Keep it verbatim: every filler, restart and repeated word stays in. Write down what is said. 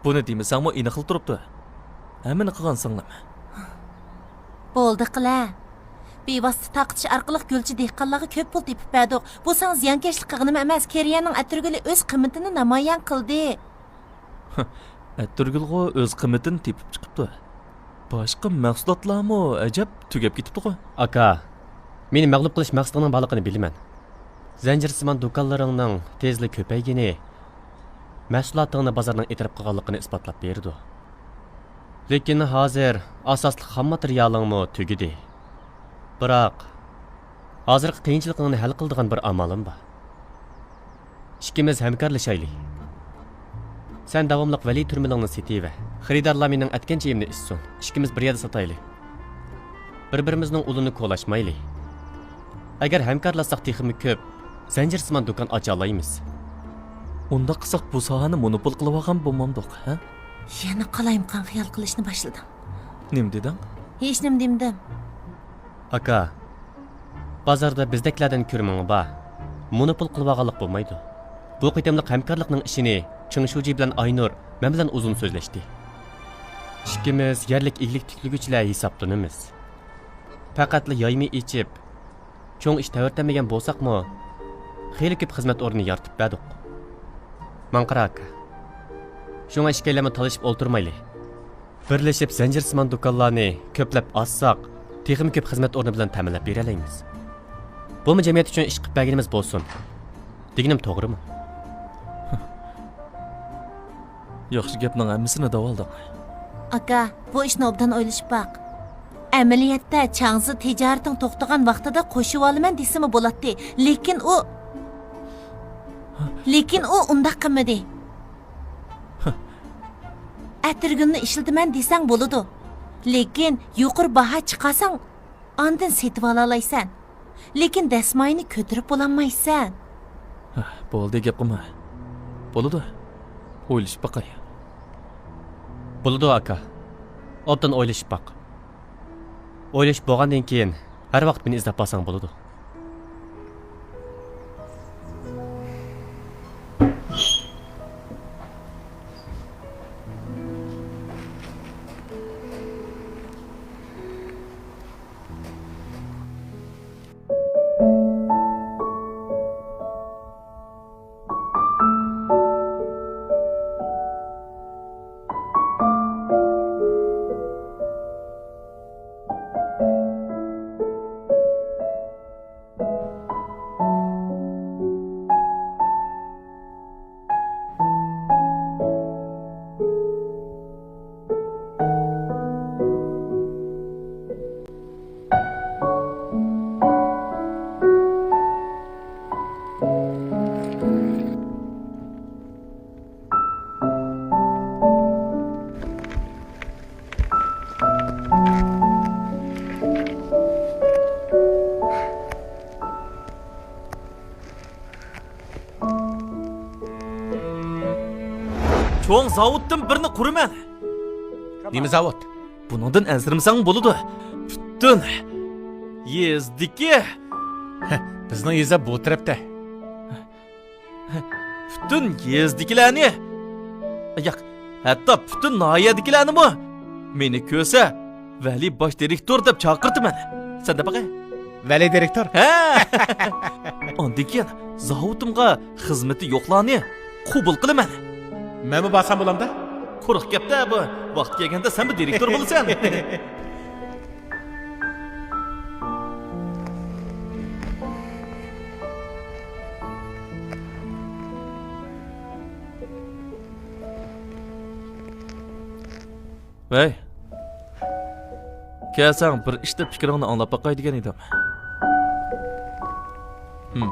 بۇنى دېمىسەڭمۇ ئېنىقلا تۇرۇپتۇ. ھەممىنى قىلغان سىڭلىم. بولدى قىلە. بىۋاسىتە تارقىتىش ئارقىلىق گۈلچى دېھقانلارغا كۆپ پۇل تېپىپ بەردۇق. بۇ ساڭا زىيانكەشلىك قىلغىنىم ئەمەس، كېرىيەنىڭ ئەتىرگۈلى ئۆز قىممىتىنى نامايان قىلدى. ئەتىرگۈلغۇ ئۆز قىممىتىنى تېپىپ چىقىپتۇ. باشقا مەھسۇلاتلارمۇ ئەجەب تۈگەپ كېتىپتىغۇ. ئاكا، مېنى مەغلۇپ قىلىش مەقسىتىڭنىڭ بارلىقىنى بىلىمەن. زەنجىرسىمان دۇكانلىرىڭنىڭ تېزلا كۆپەيگىنى مەھسۇلاتىڭنى بازارنىڭ ئېتىراپ قىلغانلىقىنى ئىسپاتلاپ بېرىدۇ. لېكىن ھازىر ئاساسلىق خام ماتېرىيالىڭمۇ تۈگىدى. بىراق، ھازىرقى قىيىنچىلىقىڭنى ھەل قىلىدىغان بىر ئامالىم بار. ئىككىمىز ھەمكارلىشايلى. سەن داۋاملىق ۋەلىي تۈرمىلىڭنى سېتىۋەر. خېرىدارلار مېنىڭ ئەتكەن چېيىمنى ئىچسۇن. ئىككىمىز بىر يەردە ساتايلى. بىر-بىرىمىزنىڭ ئۇلىنى كولاشمايلى. ئەگەر ھەمكارلاشساق تېخىمۇ كۆپ زەنجىرسىمان دۇكان ئاچالايمىز. ئۇنداق قىلساق بۇ ساھەنى مونوپول قىلىۋالغان بولمامدۇق، ھە؟ يەنە قالايمىقان خىيال قىلىشنى باشلىدىڭ. نېمە دېدىڭ؟ ھېچنېمە دېمىدىم. ئاكا، بازاردا بىزدەكلەردىن كۆرمىڭى بار. مونوپول قىلىۋالغانلىق بولمايدۇ. بۇ قېتىملىق ھەمكارلىقنىڭ ئىشىنى چېڭ شۇجى بىلەن ئاينۇر مەن بىلەن ئۇزۇن سۆزلەشتى. ئىككىمىز يەرلىك ئىگىلىك تىكلىگۈچىلەر ھېسابلىنىمىز. پەقەتلا يايما ئېچىپ، چوڭ ئىش تەۋرىتەلمىگەن بولساقمۇ، خېلى كۆپ خىزمەت ئورنى يارىتىپ بەردۇق. ماڭا قارا ئاكا. شۇڭا ئىككىيلەنمۇ تالىشىپ ئولتۇرمايلى. بىرلىشىپ زەنجىرسىمان دۇكانلارنى كۆپلەپ ئاچساق، تېخىمۇ كۆپ خىزمەت ئورنى بىلەن تەمىنلەپ بېرەلەيمىز. بۇمۇ جەمئىيەت ئۈچۈن ئىش قىلىپ بەرگىنىمىز بولسۇن. دېگىنىم توغرىمۇ؟ ياخشى گەپنىڭ ھەممىسىنى دەۋالدىڭ. ئاكا، بۇ ئىشنى ئوبدان ئويلىشىپ باق. ئەمەلىيەتتە چاڭزى تىجارىتىڭ توختىغان ۋاقتىدا قوشۇۋالىمەن دېسىمۇ بولاتتى. لېكىن ئۇ، لېكىن ئۇ ئۇنداق قىلمىدى. ئەتىرگۈلنى ئىشلىتىمەن دېسەڭ بولىدۇ. لېكىن يۇقىرى باھا چىقارساڭ، ئاندىن سېتىۋالالايسەن. لېكىن دەسمايىنى كۆتۈرۈپ بولالمايسەن. ھە، بولدى، گەپ قىلما. بولىدۇ. ئويلىشىپ باقاي. بولىدۇ، ئاكا. ئوبدان ئويلىشىپ باق. ئويلىشىپ بولغاندىن كېيىن، ھەر ۋاقىت مېنى ئىزدەپ بارساڭ بولىدۇ. چوڭ زاۋۇتتىن بىرنى قۇرىمەن. نېمە زاۋۇت؟ بۇنىڭدىن ئەنسىرىمىسەڭ بولىدۇ. پۈتۈن يېزىدىكى، بىزنىڭ يېزا بۇ تەرەپتە. پۈتۈن يېزىدىكىلەرنى، ياق، ھەتتا پۈتۈن ناھىيەدىكىلەرنىمۇ مېنى كۆرسە، ۋەلى باش دىرېكتور دەپ چاقىرتىمەن. سەن دەپ باقە. ۋەلى دىرېكتور؟ ھە! ئاندىن كېيىن زاۋۇتۇمغا خىزمىتى يوقلارنى قوبۇل قىلىمەن. مەنمۇ بارسام بولامدا؟ قۇرۇق گەپتە بۇ. ۋاقتى كەلگەندە سەنمۇ دىرېكتور بولىسەن. ۋەي، كەلسەڭ بىر ئىشتا پىكرىڭنى ئاڭلاپ باقاي دېگەن ئىدىم. ھىم.